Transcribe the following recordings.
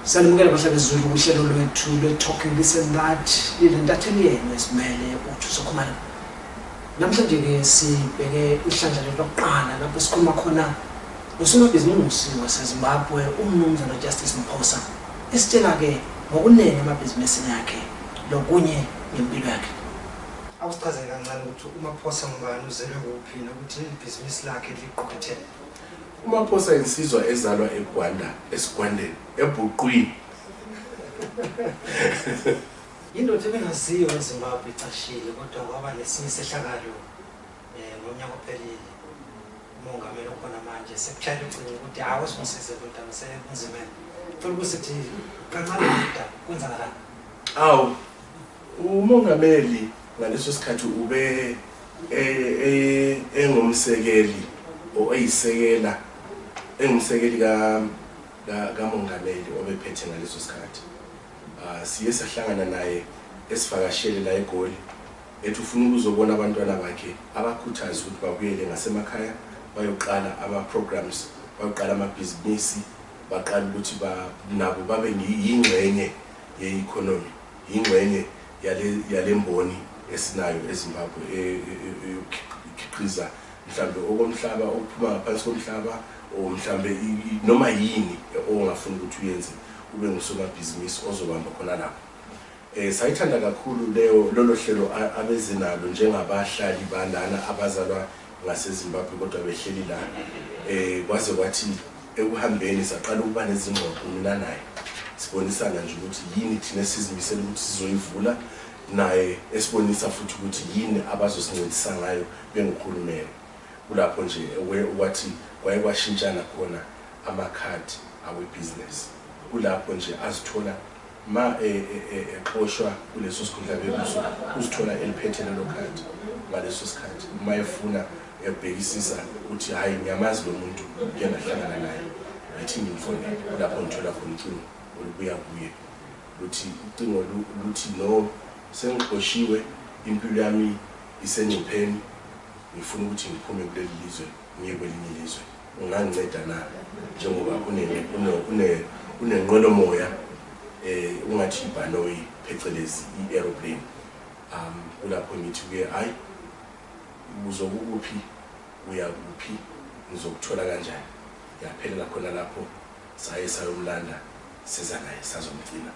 Sanimukela bahlala bezulu kuhlelo lwethu le-Talking This and That ilendatheli yenu esimele uThuso Khumalo. Namhlanje ke sibheke ihlandla lokuqala lapho sikhuluma khona usomabhizumusi waseZimbabwe uMnumzana UJustice Maphosa. Isitshela ke ngokunene amabhizimusi yakhe lokunye ngempilo yakhe. Awusichazele kancane ukuthi uMaphosa ngubani, uzelwe kuphi nokuthi ibhizinisi lakhe liqukethele. uMaphosa insizwa ezalwa eGwanda, esigwandeni, ebhuqwini. Indoda engaziyo eZimbabwe icashile kodwa kwaba lesinye sehlakalo ngonyaka ophelile. Umongameli okhona manje sekuchayela ucingo ukuthi awusimsize kodwa asekunzimeni. Ufuna ukuthi kancane kodwa kwenzakalani? Awu, umongameli ngaleso sikhathi ube engumsekeli oyisekela engumsekeli kamongameli obephethe ngaleso sikhathi. Siye sahlangana naye esivakashele la eGoli ethi ufuna ukuzobona abantwana bakhe abakhuthaza ukuthi babuyele ngasemakhaya bayoqala ama-programs, bayoqala amabhizinisi, baqala ukuthi nabo babe yingxenye ye-economy, yingxenye yale mboni esinayo eZimbabwe ekhiqiza mhlambe okomhlaba ophuma ngaphansi komhlaba o mhlambe noma yini ongafuna ukuthi uyenze ube ngusomabhizinisi ozobamba khona lapho. Sayithanda kakhulu lolo hlelo abezinalo njengabahlali balana abazalwa ngaseZimbabwe kodwa behleli la. Kwaze kwathi ekuhambeni saqala ukuba nezingxoxo mina naye sibonisana nje ukuthi yini thina sizimisela ukuthi sizoyivula, naye esibonisa futhi ukuthi yini abazosincedisa ngayo bengukhulumela. Kulapho nje wathi kwayekwashintshana khona amakhadi awe-business. Kulapho nje azithola ma exoshwa kuleso sikhundla bebuso uzithola eliphethe lelo khadi ngaleso sikhathi. Uma efuna ebhekisisa ukuthi hayi ngiyamazi lo muntu ngiyahlangana naye, athi ngimfonele. Kulapho ngithola khona ucingo olubuya kuye luthi ucingo luthi no, sengixoshiwe, impilo yami isengcupheni, ngifuna ukuthi ngiphume kuleli lizwe ngiye kwelinye ilizwe, unganginceda na njengoba unenqwelo moya ungathi ibhanoyi phecelezi i-aeroplane. Kulapho ngithi kuye hayi uzokuphi, uya kuphi, ngizokuthola kanjani. Yaphelela khona lapho saye sayomlanda siza naye sazomgcina.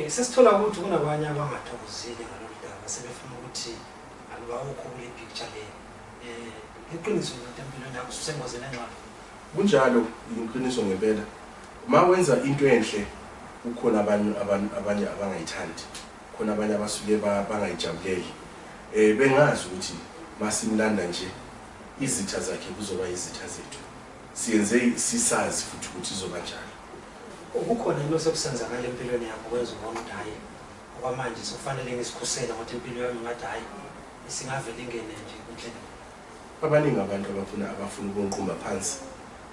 Sesithola ukuthi kunabanye abangathokozile ngalolu daba sebefuna ukuthi alubawukho kule picture le. Iqiniso ukuthi empilweni yakho usengozeni encane. Kunjalo, iqiniso ngempela. Ma wenza into enhle ukhona abanye abangayithandi, khona abanye abasuke bangayijabuleli. Bengazi ukuthi masimlanda nje izitha zakhe kuzoba izitha zethu. Siyenze sisazi futhi ukuthi izoba njalo. Ukukhona into sokusenzakala empilweni yakho kwenza ubona ukuthi hayi okwamanje sokufanele ngisikhusela ukuthi impilo yami ngathi hayi isingavele ingene nje endleleni. Abaningi abantu abafuna ukunqumba phansi,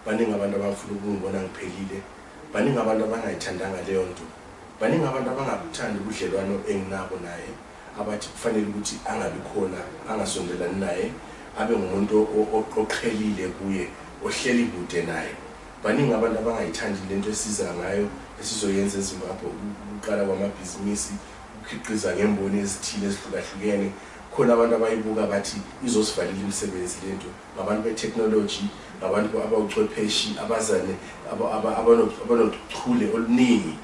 baningi abantu abafuna ukungibona ngiphelile, baningi abantu abangayithandanga leyo nto, baningi abantu abangabuthandi ubudlelwano enginabo naye, abathi kufanele ukuthi angabi khona, angasondelani naye, abe ngumuntu oqhelile kuye, ohleli kude naye. Baningi abantu abangayithandi lento esiza ngayo esizoyenza eZimbabwe, ukuqala kwamabhizinisi, ukukhiqiza ngemboni ezithile ezihlukahlukene. Khona abantu abayibuka bathi izosivalela imisebenzi lento, ngabantu be-technology, ngabantu abawuchwepheshe, abazane abanochule oluningi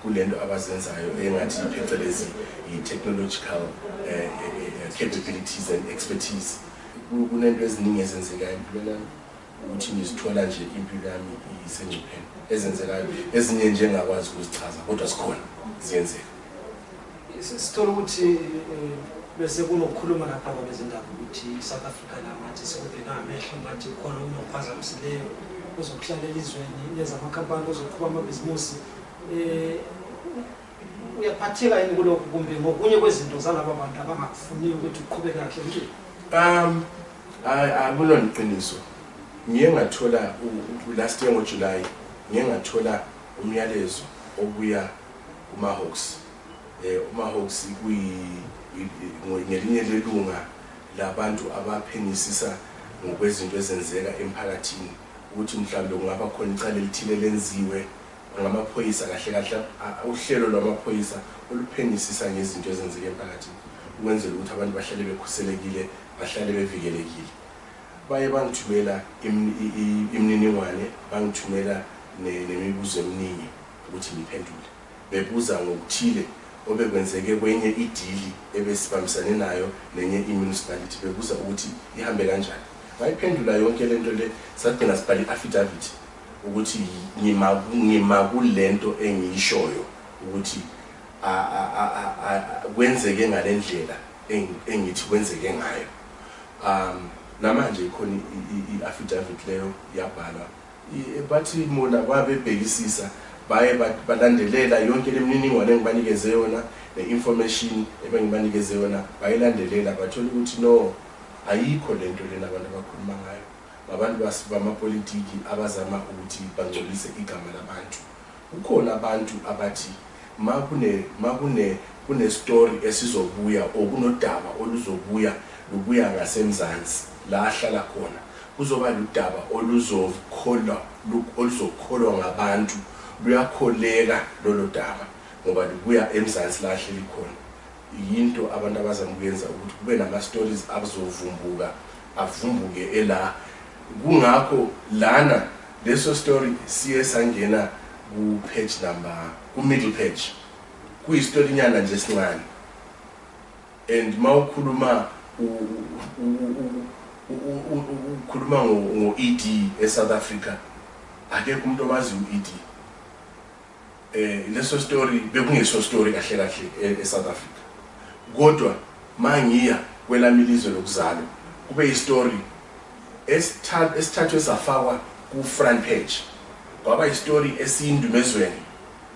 kulento abazenzayo engathi phecelezi i-technological capabilities and expertise. Kunento eziningi ezenzekayo empilweni yami ukuthi ngizithola nje impilo yami isengcupheni ezenzekayo, ezinye nje ngakwazi ukuzichaza kodwa sikhona ziyenzeka. Sithola ukuthi bese kunokukhuluma lapha kwabezindaba ukuthi South Africa namathi sekubheka amehlo ngathi khona unokuphazamisileyo uzokuhlala elizweni lezamakhampani ozoqhuba amabhizinisi. Uyaphatheka yini kulokho kumbe ngokunye kwezinto zalabo bantu abangakufuniyo ukuthi uqhubeke kahle nje? Akuloniqiniso. Ngiye ngathola last year ngoJuly, ngiye ngathola umyalezo obuya kuMahawks. uMahawks ngelinye lelunga labantu abaphenyisisa ngokwezinto ezenzeka emphakathini ukuthi mhlawumbe kungaba khona icala elithile lenziwe ngamaphoyisa kahle kahle uhlelo lwamaphoyisa oluphenyisisa ngezinto ezenzeke emphakathini ukwenzela ukuthi abantu bahlale bekhuselekile bahlale bevikelekile. Baye bangithumela imininingwane bangithumela nemibuzo eminingi ukuthi ngiphendule. Bebuza ngokuthile obekwenzeke kwenye idili ebesibambisane nayo nenye municipality bebuza ukuthi ihambe kanjani. Ngayiphendula yonke lento le sagcina sibhale affidavit ukuthi ngima kulento engiyishoyo ukuthi kwenzeke ngalendlela engithi kwenzeke ngayo. Namanje ikhona i-affidavit leyo yabhalwa bathi mina babebhekisisa baye balandelela yonke lemininingwane engibanikeze yona ne-information ebengibanikeze yona bayilandelela bathola ukuthi no ayikho lento lena abantu abakhuluma ngayo abantu bamapolitiki abazama ukuthi bangcolise igama labantu. Kukhona abantu abathi kune story esizobuya okunodaba oluzobuya lubuya ngasemzansi la ahlala khona kuzoba ludaba oluzokholwa ngabantu luyakholeka lolo daba ngoba lubuya emzansi la ahleli khona. Yinto abantu abazama ukuyenza ukuthi kube nama stories abazovumbuka avumbuke ela. Kungakho lana leso story siye sangena ku page number ku middle page kuyi story nyana nje sincane and mawukhuluma ukhuluma ngo-ED eSouth Africa akekho umuntu omazi u-ED. Leso story bekungeso story kahle kahle eSouth Africa kodwa mangiya kwelami ilizwe lokuzalwa kube istory esithathwe safakwa ku front page kwaba istory esindumezweni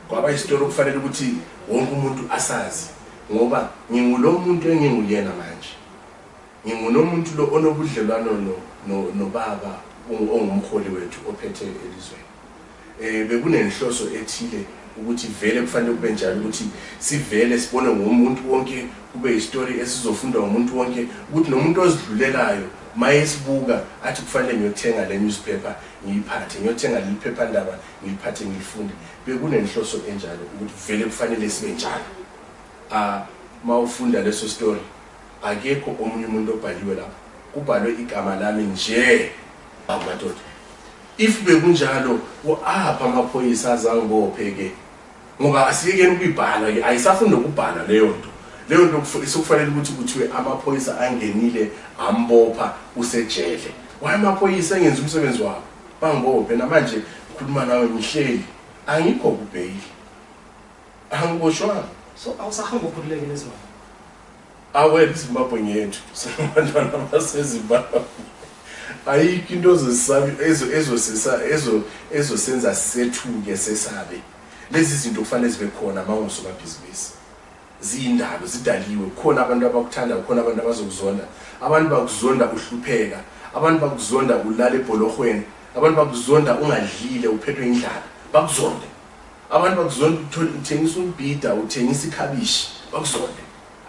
kwaba istory okufanele ukuthi wonke umuntu asazi ngoba ngingulo muntu enginguyena manje ngingunomuntu lo onobudlelwano nobaba ongumholi wethu ophethe elizweni. Bekunenhloso ethile ukuthi vele kufanele kube njalo ukuthi sivele sibone ngomuntu wonke kube istory esizofundwa ngomuntu wonke ukuthi nomuntu ozidlulelayo mayesibuka athi kufanele ngiyothenga le newspaper ngiyiphathe ngiyothenga le paper ndaba ngiyiphathe ngiyifunde. Bekunenhloso enjalo ukuthi vele kufanele sibe njalo. Mawufunda leso story akekho omunye umuntu obhaliwe lapho kubhalwe igama lami nje amadoda. If bekunjalo apha amaphoyisa azangibopheke ngoba asiyekeni ukuyibhala ke ayisafunda ukubhala leyo nto sokufanele ukuthi kuthiwe amaphoyisa angenile ambopha usejele. Why amaphoyisa engenza umsebenzi wabo bangibophe namanje ukhuluma nawe ngihleli angikho kubheki angiboshwa. So awusahamba ukhululeke lezo awele Zimbabwe ngethu sabantwana baseZimbabwe ayikho into ezosenza sethuke sesabe. Lezi zinto kufanele zibe khona mawusomabhizumusi zindalo zidaliwe khona abantu abakuthanda khona abantu abazokuzonda abantu bakuzonda uhlupheka abantu bakuzonda ulala ebholorhweni abantu bakuzonda ungadlile uphethwe indlala bakuzonde abantu bakuzonda uthengisa umbhida uthengisa ikhabishi bakuzonde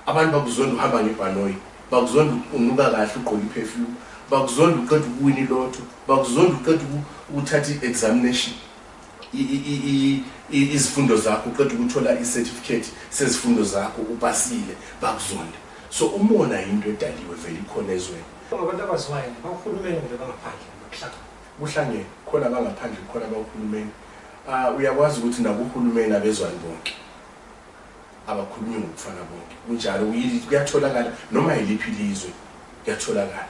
abantu bakuzonda uhamba ngebhanoyi bakuzonda unuka kahle ugqoka iperfume bakuzonda uqeda ukuwina ilotho bakuzonda uqeda ukuthatha i-examination izifundo zakho uqeda ukuthola i-certificate sezifundo zakho upasile bakuzonda. So umona into edaliwe vele ikhona ezweni. Abantu abaziwayo bahulumeni nje bangaphandle bakuhlaka kuhlangene khona bangaphandle khona bahulumeni. Uyakwazi ukuthi nakuhulumeni abezwani bonke abakhulumi ngokufana bonke kunjalo kuyatholakala noma yiliphi ilizwe kuyatholakala.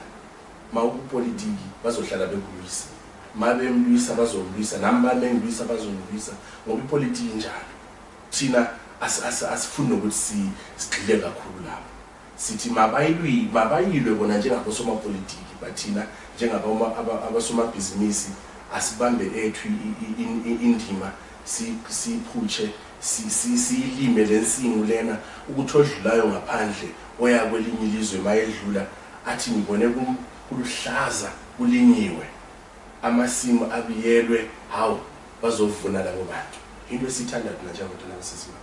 Mawukupolitiki bazohlala bekulwisa mabemlwisa bazomlwisa nami bamengilwisa bazomlwisa ngoba ipolitiki njalo. Thina asifuni ukuthi sigxile kakhulu lapho sithi mabayilwe bona njengabosomapolitiki bathina njengabasomabhizimisi asibambe ethu indima siphutshe siyilime lensingo lena ukuthi odlulayo ngaphandle oya kwelinye ilizwe mayedlula athi ngibone kuluhlaza kulinyiwe amasimu abiyelwe hawo bazovuna labo bantu. Into esithanda thina njengabantu basezimba